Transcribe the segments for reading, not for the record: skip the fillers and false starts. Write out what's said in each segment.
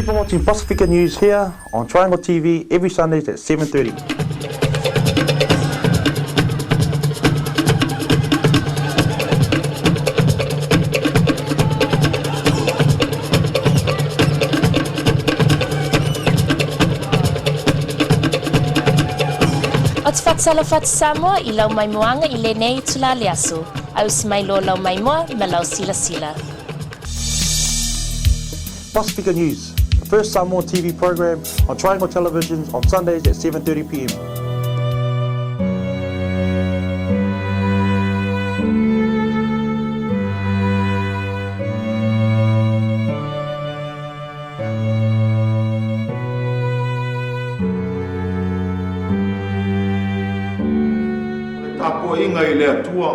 Keep on watching Pasifika News here on Triangle TV every Sundays at 7:30. O te Fa'atalofa atu Samoa i lau maimoaga i lenei itula le aso, ausi mai loa lau maimoa ma lau silasila. Pasifika News, the first Samoan TV program on Triangle Televisions on Sundays at 7:30 p.m. O le tapuaiga i le Atua.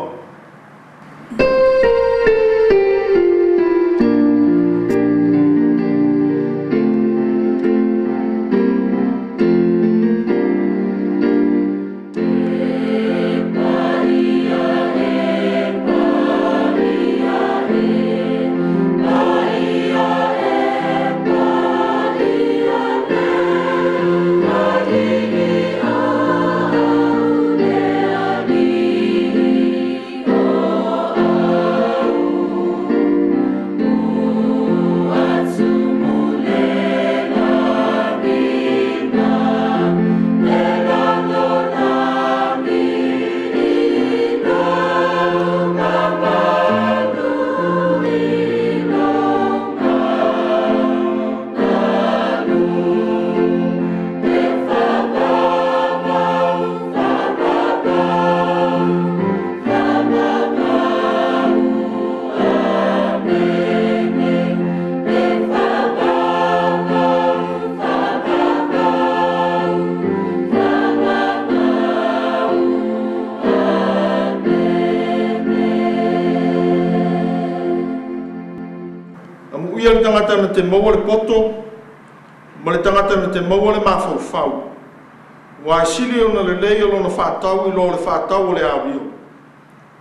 Amuia le tagata na te maua le poto ma le tagata na te maua le mafaufau. Aua e sili ona lelei o lona faatau i lo le faatau o le amio.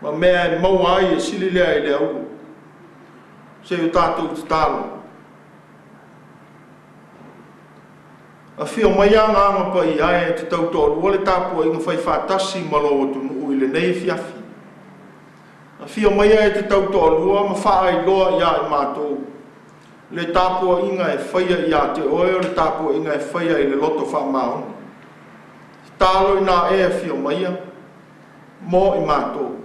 Ma mea e maua ai e sili lea i le auro. Se i o tatou tatalo. Afio mai Agaga Paia e te tautoalua le tapuaiga fai faatasi ma lou atunuu i lenei afiafi. Afio maia e te tautoalua ma faailoa ia i matou le tapuaiga e faia ia te oe o le tapuaiga e faia i le loto faamaoni. Tatalo ina e afio maia mo i matou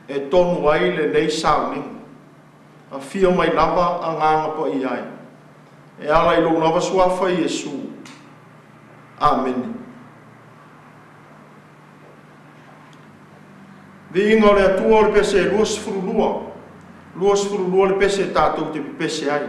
e tonu ai lenei sauniga. Afio mai lava Agaga Paia e, e ala i lou lava suafa Iesu. Amene. Viiga o le Atua o le pese 22, 22 le pese tatou te pepese ai.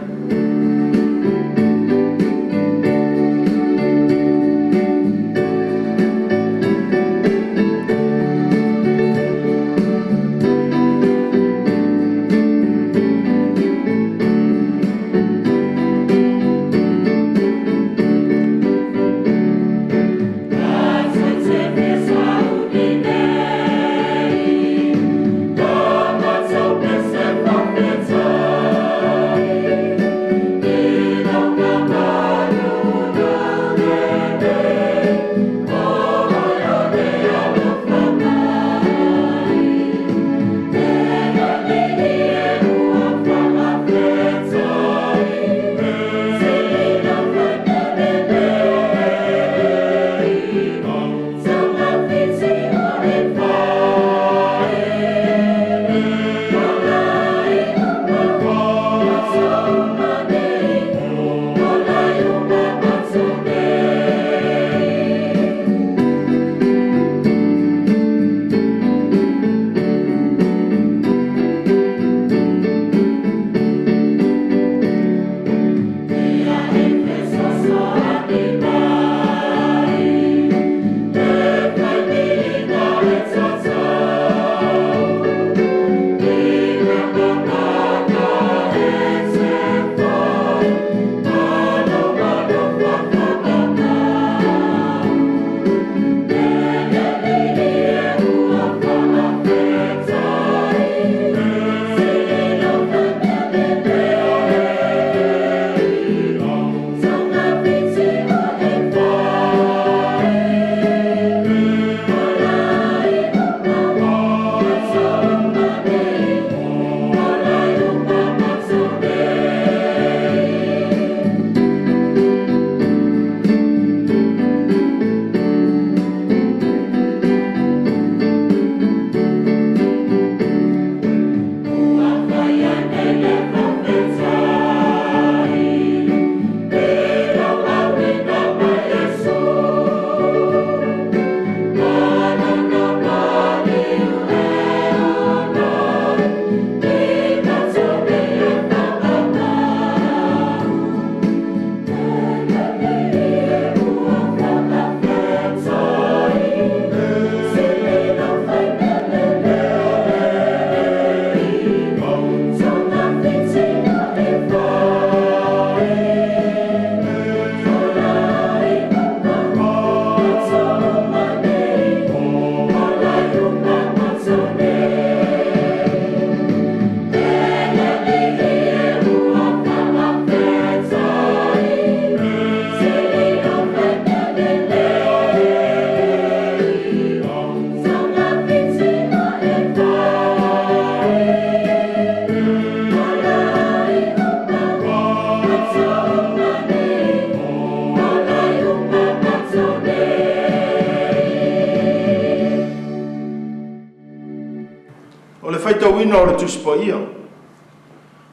faitauina o le Tusi Paia.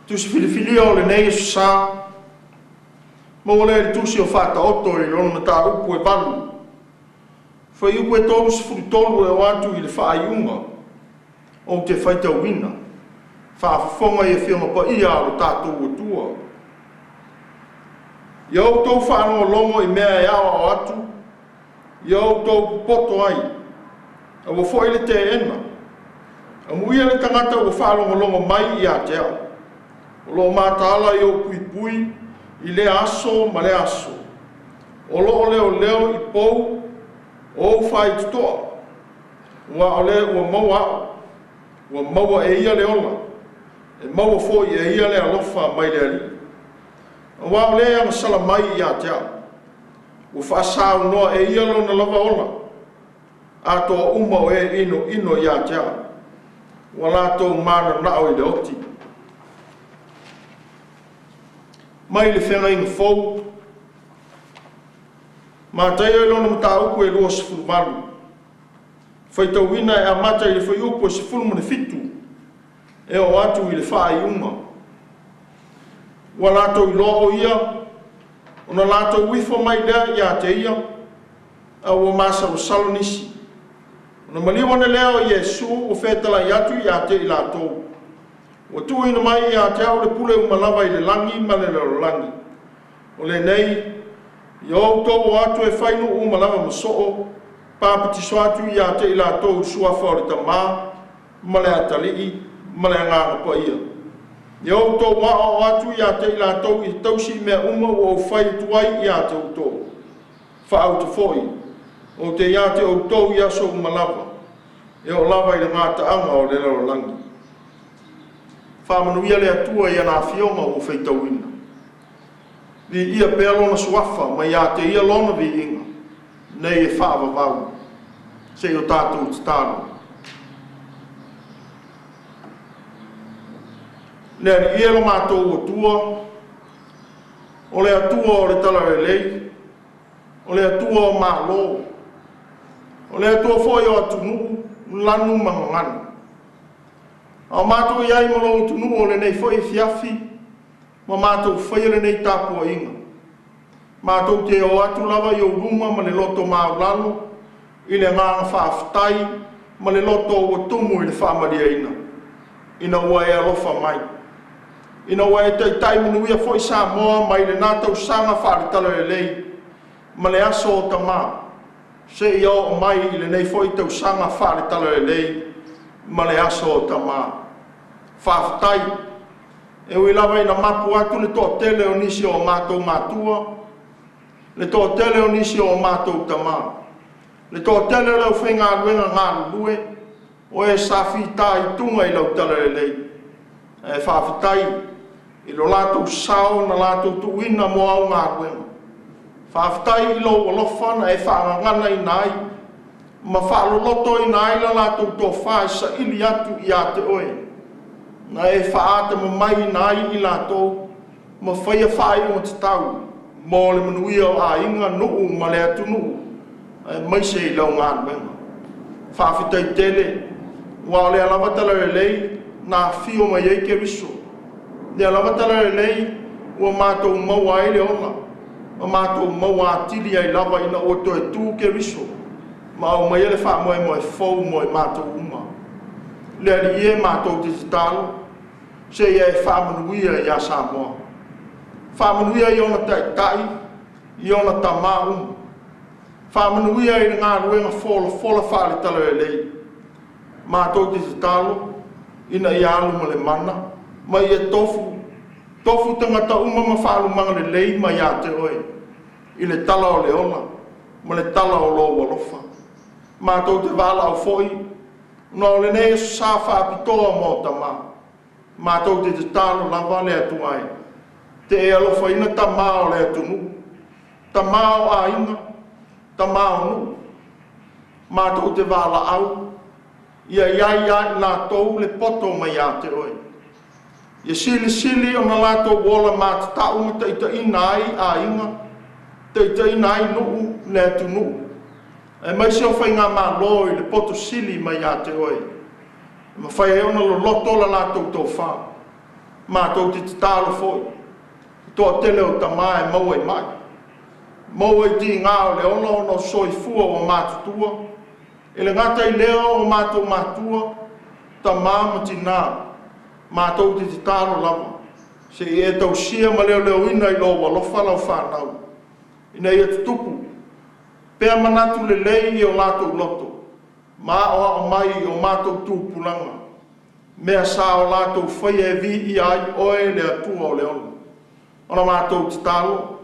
Tusi filifilia o lenei Aso Sa, maua lea i le Tusi o Faataoto i lona mataupu e 8, fuaiupu e 33 e oo atu i le faaiuga, ou te faitauina. Faafofoga i Afioga Paia a lo tatou Atua. Ia outou faalogologo i mea e aoao atu, ia outou popoto ai, aua foi le teena. Amuia le tagata ua faalogologo mai ia te au, o lo o mataala i ou puipui i lea aso ma lea aso, o lo o leoleo i pou o ou faitotoa, aua o le ua maua au, ua maua e ia le ola, e maua foi e ia le alofa mai le Alii. Aua o le agasala mai ia te au, ua faasaunoa e ia lona lava ola, atoa uma o e inoino ia te au, ua latou mananao i le oti. Mai le Feagaiga Fou, Mataio i lona mataupu e 28, faitauina e amata i le fuaiupu e 17 e oo atu i le faaiuga. Ua latou iloa o ia, ona latou ifo mai lea ia te ia, a ua masalosalo nisi. Ona maliu ane lea o Iesu ua fetalai atu ia te i latou, ua tuuina mai ia te au le pule uma lava i le lagi ma le lalolagi. O lenei, ia outou o atu e fai nuu uma lava ma soo, papatiso atu ia te i latou i le suafa o le Tama ma le Atalii ma le Agaga Paia. Ia outou aoao atu ia te i latou i tausi mea uma ua ou fai atu ai ia te outou. Faauta foi, ou te ia te outou i aso uma lava, e oo lava i le gataaga o le lalolagi. Faamanuia le Atua i ana afioga ua faitauina. Viia pea lona suafa ma ia te ia lona viiga, nei e faavavau, seia o tatou tatalo. Le Alii e lo matou Atua, o le Atua o le talalelei, o le Atua o Malo, o le Atua foi o atunuu, lanu ma gagana. A o matou i ai ma lou atunuu o lenei foi afiafi, ma matou faia lenei tapuaiga, matou te o atu lava i ou luma ma le loto maualalo, i le agaga faafetai ma le loto ua tumu i le faamalieina, ina ua e alofa mai, ina ua e taitai manuia foi Samoa mai lena tausaga faale-talalelei ma le aso o tama, seia oo mai i lenei foi tausaga faale-talalelei ma le aso o tama. Faafetai, e ui lava ina mapu atu le toatele o nisi o matou matua, le toatele o nisi o matou tama, le toatele o le aufaigaluega galulue, o e sa fitaituga i lau talalelei, ae faafetai i lo latou sao na latou tuuina mo au galuega. Faafetai i lou alofa na e faagaganaina ai ma faalolotoina ai la latou tofa e saili atu ia te oe, na e faatamamaiina ai i latou ma faia faaiuga tatau mo le manuia o aiga, nuu ma le atunuu, aemaise i lau galuega. Faafetai tele, aua o lea lava talalelei na afio mai ai Keriso, lea lava talalelei ua matou maua ai le ola, ma matou maua atili ai lava ina ua toe tu Keriso, ma aumaia le faamoemoe fou mo i matou uma. Le Alii e, matou te tatalo, seia e faamanuia ia Samoa. Faamanuia i ona taitai, i ona tama uma. Faamanuia i le galuega folafola faale-talalelei. Matou te tatalo, ina ia alu ma le mana, ma ia tofu, tofu tagata uma ma faalumaga lelei mai ia te oe, i le tala o le ola, ma le tala o lou alofa. Matou te valaau foi, ona o lenei aso sa faapitoa mo tama. Matou te tatalo lava le Atua e, te e alofaina tama o le atunuu, tama o aiga, tama o nuu. Matou te valaau, ia i ai ia i latou le poto mai ia te oe. Ia silisili ona latou ola matatau ma taitaiina ai aiga, taitaiina ai nuu, le atunuu, aemaise o faigamalo i le poto sili mai ia te oe. E mafai ai ona loloto la latou tofa. Matou te tatalo foi, i le toatele o tama e maua i mai, maua i tiga o le ola ona o soifua ua matutua, e le gata i lea o matou matua, tama ma tina, matou te tatalo lava, se i e tausia ma leoleoina i lou alofa lau fanau, ina ia tutupu pea manatu lelei i o latou loto, ma aoao mai i o matou tupulaga, mea sa o latou faia e viia ai oe le Atua o le ola. O la matou tatalo,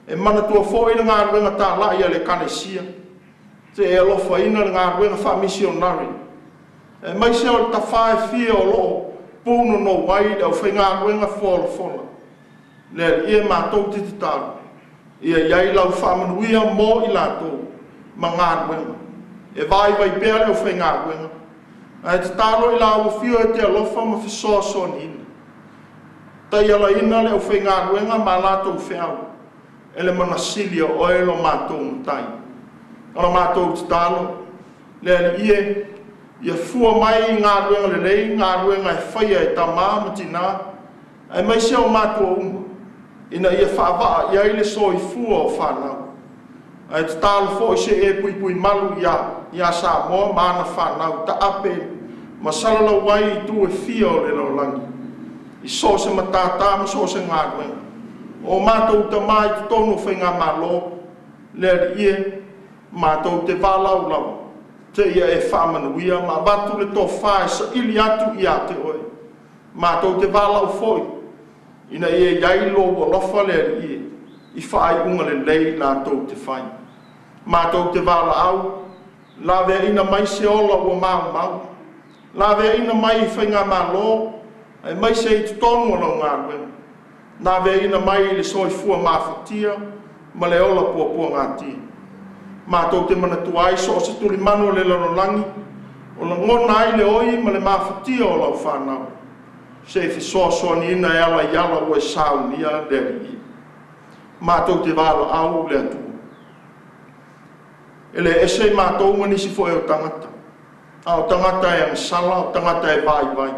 e manatua foi le galuega talai a le Ekalesia, se i e alofaina le galuega faamisionare, aemaise o le tafa e fia o lo o punonou ai le aufaigaluega folafola. Le Alii e, matou te tatalo, ia i ai lau faamanuia mo i latou ma galuega. E vaivai pea le aufaigaluega, ae tatalo i lau afio e te alofa ma fesoasoaniina. Taialaina le aufaigaluega ma latou feau, e le mana sili o oe lo matou Matai. O la matou tatalo, le Alii e, ia fua mai i galuega lelei galuega e faia e tama ma tina, aemaise o matua uma, ina ia faavaa i ai le soifua o fanau. Ae tatalo foi se i e puipui malu ia Samoa ma ana fanau taape ma salalau ai i itu e fia o le lalolagi, i so o se matata ma so o se galuega. O matou tama i totonu o faigamalo, le Alii e, matou te valaau lava, seia e faamanuia ma avatu le tofa e saili atu ia te oe. Matou te valaau foi, ina ia i ai lou alofa le Alii e, i faaiuga lelei latou te fai. Matou te valaau, laveaina mai se ola ua maumau, laveaina mai i faigamalo, aemaise i totonu o lau galuega, laveaina mai i le soifua mafatia ma le ola puapuagatia. Matou te manatua ai so o se tulimanu o le lalolagi, o lagona ai le oi ma le mafatia o lau fanau, se i fesoasoaniina e ala i ala ua e saunia le Alii. Matou te valaau le Atua. E le ese i matou ma nisi foi o tagata, a o tagata e agasala, o tagata e vaivai,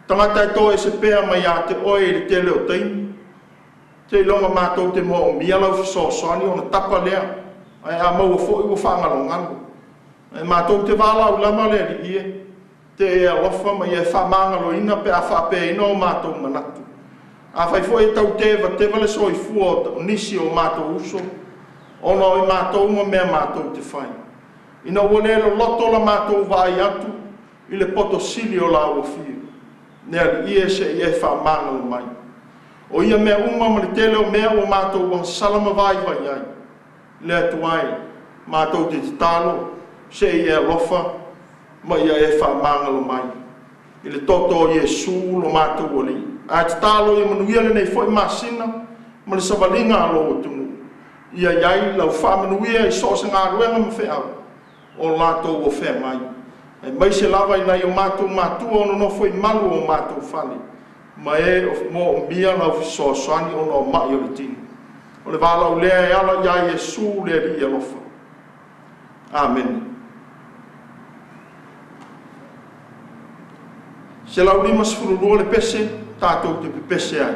tagata e toese pea mai ia te oe i le tele o taimi, seiloga matou te moomia lau fesoasoani ona tapa lea, ae a maua foi ua faagalogalo. Ae matou te valaau lava le Alii e, te e alofa ma ia e faamagaloina pe a faapeaina o matou manatu. Afai foi e tau tevateva le soifua o nisi o matou uso, ona o i matou ma mea matou te fai, ina ua le loloto la matou vaai atu i le poto sili o lau afio, le Alii e, se i e faamagalo mai. O ia mea uma ma le tele o mea ua matou agasala ma vaivai ai, le Atua e, matou te tatalo, se i e alofa ma ia e faamagalo mai. I le toto o Iesu lo matou Alii. Ae tatalo ia manuia lenei foi masina ma le savaliga a lou atunuu. Ia i ai lau faamanuia i so o se galuega ma feau o latou o feagai, aemaise lava i nai o matou matua o nonofo i malu o matou fale, ma e o moomia lau fesoasoani ona o mai o le tino. O le valaau lea e ala ia Iesu le Alii alofa. Amene. 152 le pese, tatou te pepese ai.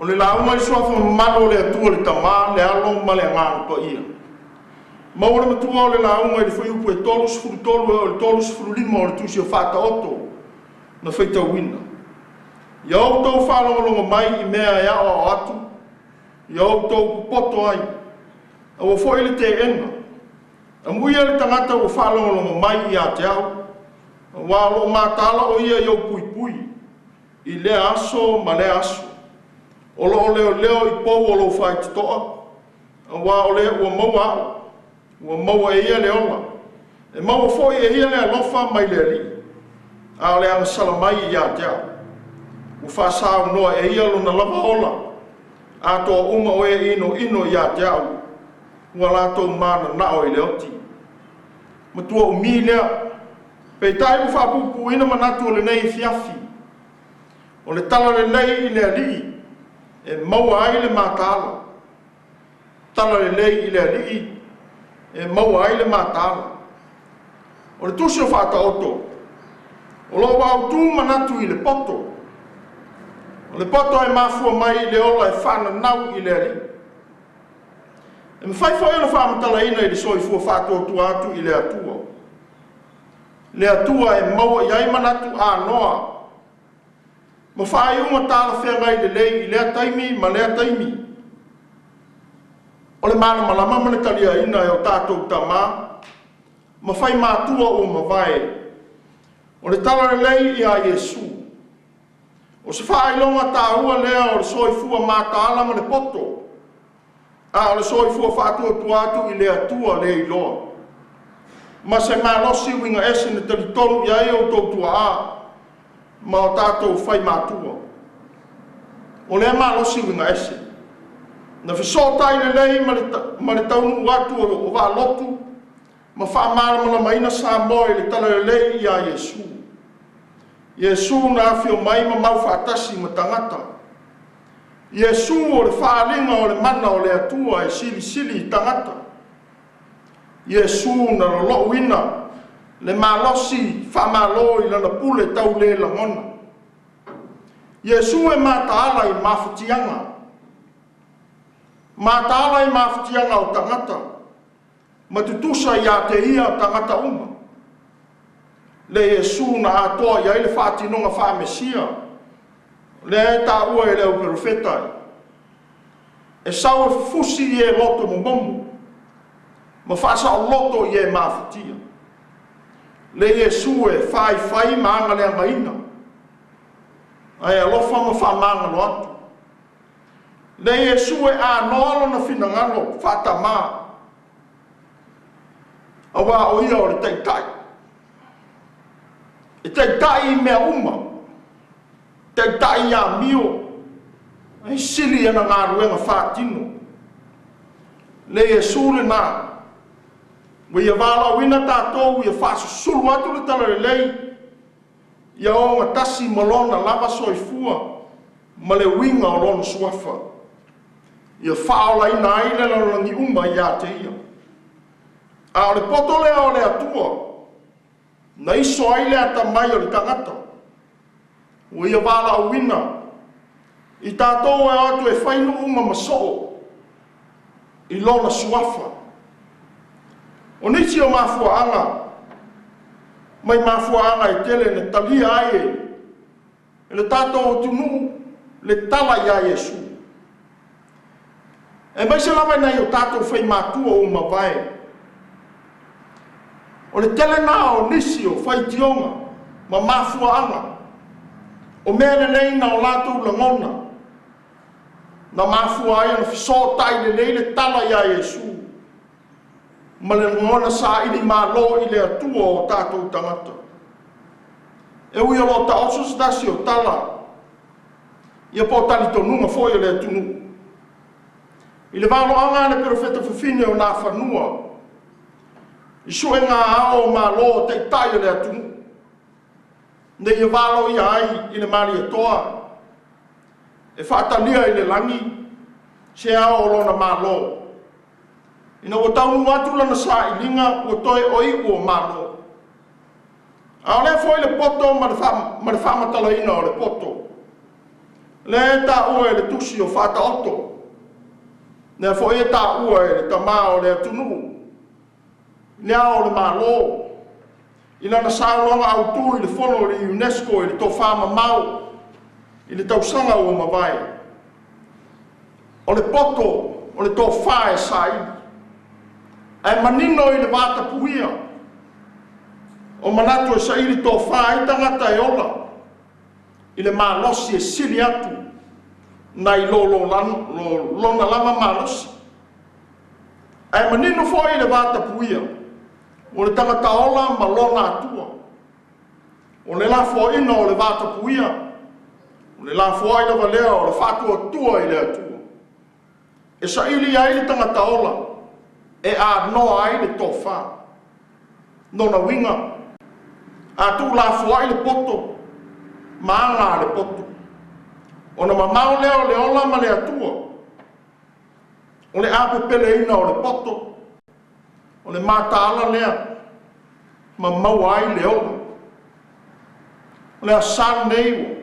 O le lauga i suafa mamalu o le Atua le Tama, le Alo ma le Agaga Paia. Maua le matua o le lauga i le fuaiupu e 33 e oo i le 35 o le Tusi o Faataoto na faitauina. Ia outou faalogologo mai i mea e aoao atu, ia outou popoto ai, aua foi le teena. Amuia le tagata ua faalogologo mai ia te au, aua o lo o mataala o ia i ou puipui, i lea aso ma lea aso. O lo o leoleo i pou o lou faitotoa, aua o le ua maua au, ua maua e ia le ola. E maua foi e ia le alofa mai le Alii, a o le agasala mai ia te au. Ua faasaunoa e ia lona lava ola, atoa uma o e inoino ia te au, ua latou mananao i le oti. Matua umi lea, peitai ua faapuupuuina manatu o lenei afiafi. O le talalelei i le Alii e maua ai le mataala. Talalelei i le Alii e maua ai le mataala. O le Tusi o Faataoto, o lo o autu manatu i le poto. O le poto e mafua mai i le ola e faananau i le Alii. E mafai foi ona faamatalaina i le soifua faatuatua atu i le Atua. Le Atua e maua i ai manatu anoa ma faaiuga talafeagai lelei i lea taimi ma lea taimi. O le malamalama ma le taliaina e o tatou tama ma faimatua ua mavae, o le talalelei ia Iesu. O se faailoga taua lea o le soifua mataala ma le poto, a o le soifua faatuatua atu i le Atua le iloa. Ma se malosi uiga ese na talitonu i ai outou tuaa ma o tatou faimatua. O lea malosi uiga ese, na fesootai lelei ma le taunuu atu o vaalotu ma faamalamalamaina Samoa i le talalelei ia Iesu. Iesu na afio mai ma mau faatasi ma tagata. Iesu o le faaaliga o le mana o le Atua e silisili i tagata. Iesu na lolouina le malosi faamalo i lana pule tau le lagona. Iesu e mataala i mafatiaga. Mataala i mafatiaga o tagata, ma tutusa ia te ia tagata uma. Le Iesu na atoa i ai le faatinoga faamesia, lea e taua e le auperofeta, e sau e fufusi i e loto momomo, ma faasaoloto i e mafatia. Le Iesu e faifai ma agaleagaina, ae alofa ma faamagalo atu. Le Iesu e anoa lona finagalo faatamā, aua o ia o le taitai. E taitai i mea uma, taitai i amio, e sili ana galuega faatino. Le Iesu lenā, Ua ia valaauina tatou ia faasusulu atu le talalelei, ia ogatasi ma lona lava soifua ma le uiga o lona suafa, ia faaolaina ai le lalolagi uma ia te ia. A o le poto lea o le Atua, na iso ai le atamai o le tagata, ua ia valaauina i tatou e o atu e fai nuu uma ma soo i lona suafa. O nisi o mafuaaga, mai mafuaaga e tele na talia ai e le tatou atunuu le tala ia Iesu. E maise lava nai o tatou faimatua ua mavae. O le tele na o nisi o faitioga ma mafuaaga, o mea lelei na o latou lagona, na mafua ai ona fesootai lelei le tala ia Iesu, ma le lagona saili malo i le Atua o tatou tagata. E ui o lo o taoto se tasi o tala, ia po o talitonuga foi o le atunuu. I le valoaga a le perofeta fafine o Nafanua, i suega ao o malo o taitai o le atunuu, nei ia valo ia ai i le Malietoa, e faatalia i le lagi se ao o lona malo. Ina ua taunuu atu lana sailiga, ua toe oiu o malo. A o lea foi le poto ma le faamatalaina o le poto, lea e taua e le tusi o Faataoto, lea foi e taua e le tamā o le atunuu, le ao o le malo, i lana saunoaga autu i le fono o le UNESCO i le tofa mamao i le tausaga ua mavae. O le poto o le tofa e saili, ae manino i le vatapuia, o manatu e saili tofa ai tagata e ola, i le malosi e sili atu nai lo lona lava malosi. Ae manino foi i le vatapuia, o le tagata ola ma lona Atua. O le lafoaiina o le vatapuia, o le lafoai lava lea o le faatuatua i le Atua. E saili ai le tagata ola, e anoa ai le tofa. Nona uiga, a tuulafoai le poto, ma aga le poto. Ona mamao lea o le ola ma le Atua, o le apepeleina o le poto, o le mataala lea, ma maua ai le ola. O le aso Sa lenei ua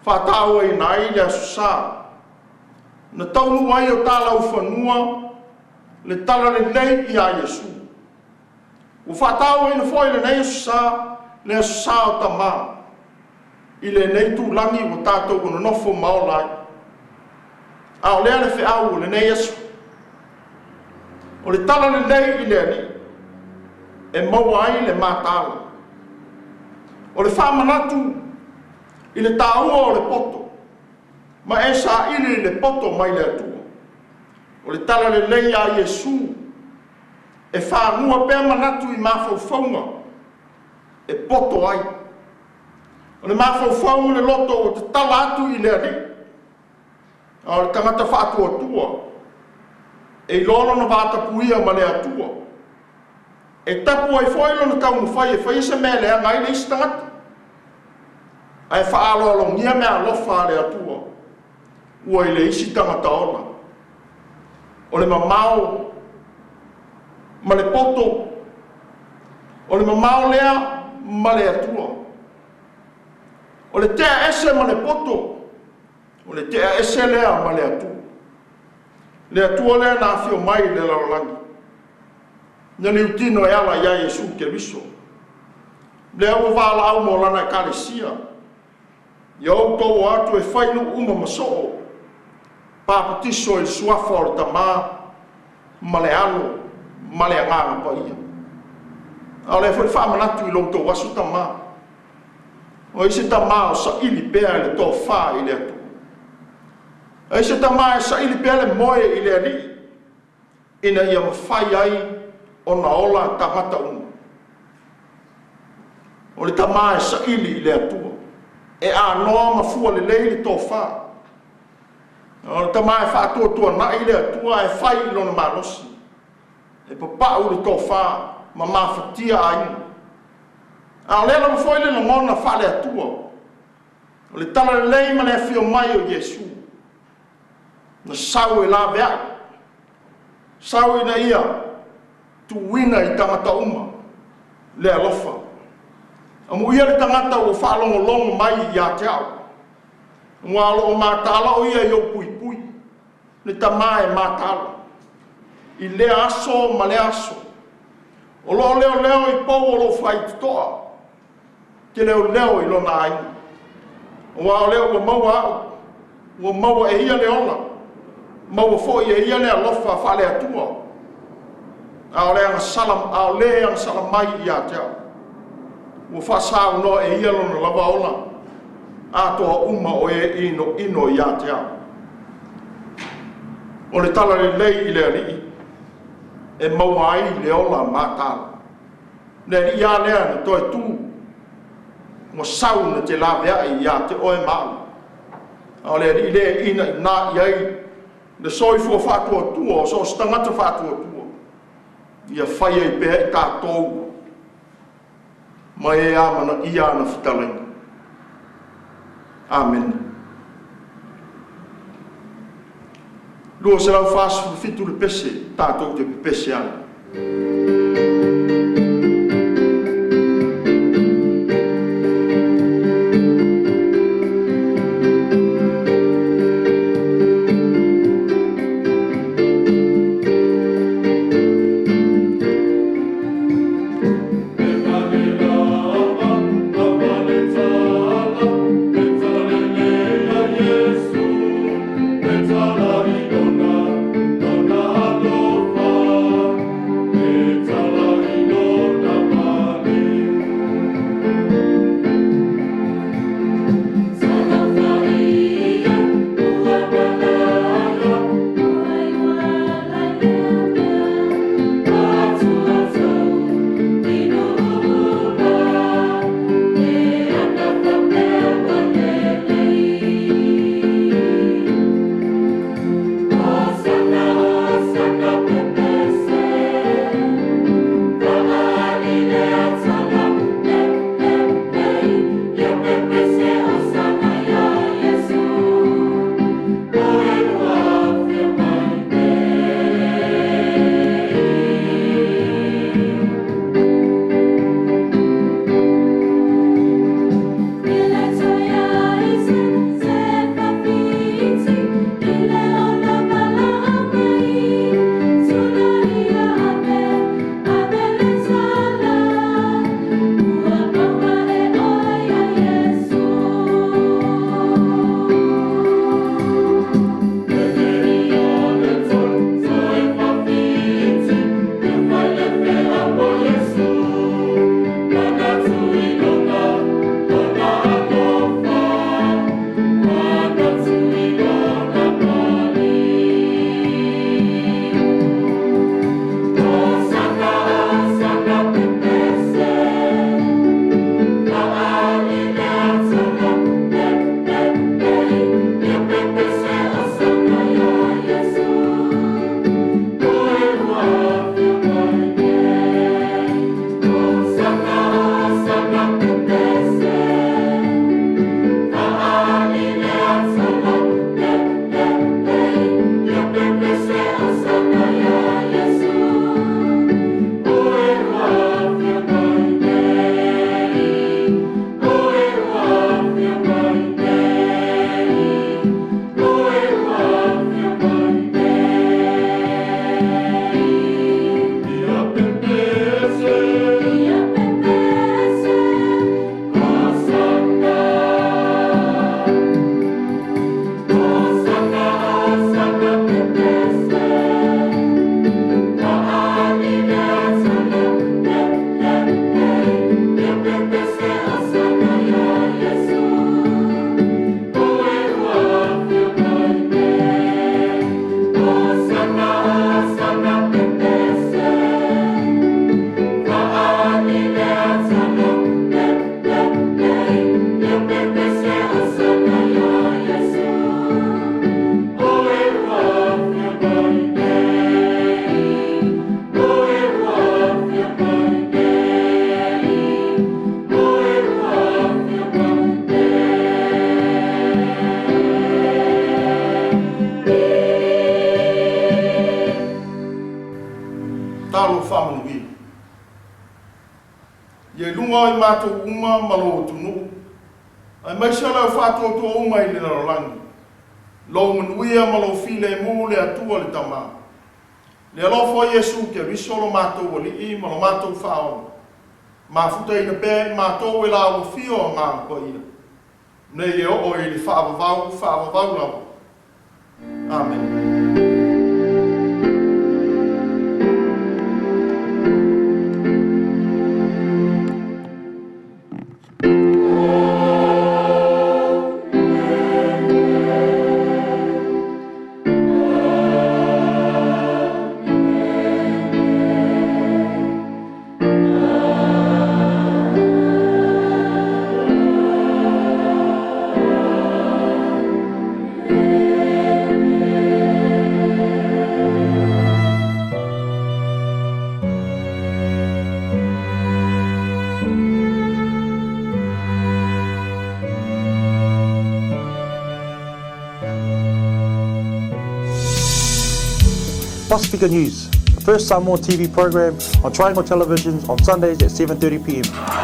faatauaina ai le aso Sa, na taunuu ai o talaufanua le talalelei ia Iesu. Ua faatauaina foi lenei aso Sa, le aso Sa o tamā, i lenei tulagi ua tatou nonofo ma ola ai. A o lea le feau o lenei aso, o le talalelei i le Alii, e maua ai le mataala. O le faamanatu i le taua o le poto, ma e saili i le poto mai le Atua. O le talalelei ia Iesu, e fagua pea manatu i mafaufauga, e poto ai. O le mafaufau o le loto ua tatala atu i le Alii, a o le tagata faatuatua, e iloa lona vatapuia ma le Atua. E tapu ai foi lona taumafai e faia se mea leaga ai le isi tagata, ae faaaloalogia mea alofa a le Atua, ua i le isi tagata ola. O le mamao ma le poto, o le mamao lea ma le Atua. O le tea ese ma le poto, o le tea ese lea ma le Atua. Le Atua lea na afio mai i le lalolagi, na liutino e ala ia Iesu Keriso. Lea ua valaau mo lana ekalesia, ia outou o atu e fai nuu uma ma soo, papatiso i le suafa o le tamā, ma le alo, ma le agaga paia. A o lea foi faamanatu i lo outou aso tamā. O ai se tamā o saili pea i le tofa i le Atua. Ai se tamā e saili pea le moe i le Alii, ina ia mafai ai ona ola tagata uma. O le tamā e saili i le Atua, e anoa ma fua lelei le tofa. O le tamā e faatuatuanai le Atua e fai i lona malosi. E papau le tofa ma mafatia aiga. A o lea lava foi le lagona faale-Atua, o le talalelei ma le afio mai o Iesu, na sau e laveai, sau ina ia tuuina i tagata uma le alofa. Amuia le tagata ua faalogologo mai ia te au, aua o lo o mataala o ia i ou puipui, le tama e mataala, i lea aso ma lea aso. O lo o leoleo i pou o lou faitotoa, te leoleo i lona aiga. Aua o lea ua maua au, ua maua e ia le ola, maua foi e ia le alofa faale-Atua, a o le agasala, a o le agasala mai ia te au. Ua faasaunoa e ia lona lava ola, atoa uma o e inoino ia te au. O le talalelei i le Alii e maua ai le ola mataala. Le Alii lava lea na toe tu, ua sau na te laveai ia te oe ma au. A o le Alii lea e inaina i ai le soifua faatuatua o so o se tagata faatuatua, ia fai ai pea i tatou ma e amanaia ana fetalaiga. Amene. 247 le pese tatou te pepese ai. matou uma ma lou atunuu, aemaise o le au faatuatua uma i le lalolagi, lou manuia ma lou filemu le Atua le Tama. Le alofa o Iesu Keriso lo matou Alii ma lo matou Faaola, mafutaina pea i matou e la ua afio Agaga Paia, nei e oo i le faavavau, faavavau lava. Amene. Pasifika News, the first Samoan TV program on Triangle Televisions on Sundays at 7.30pm.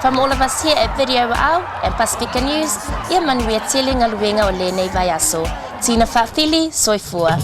From all of us here at Video Au and Pasifika News, ia manuia tele galuega o lenei vaiaso. Tina Faafili, soifua.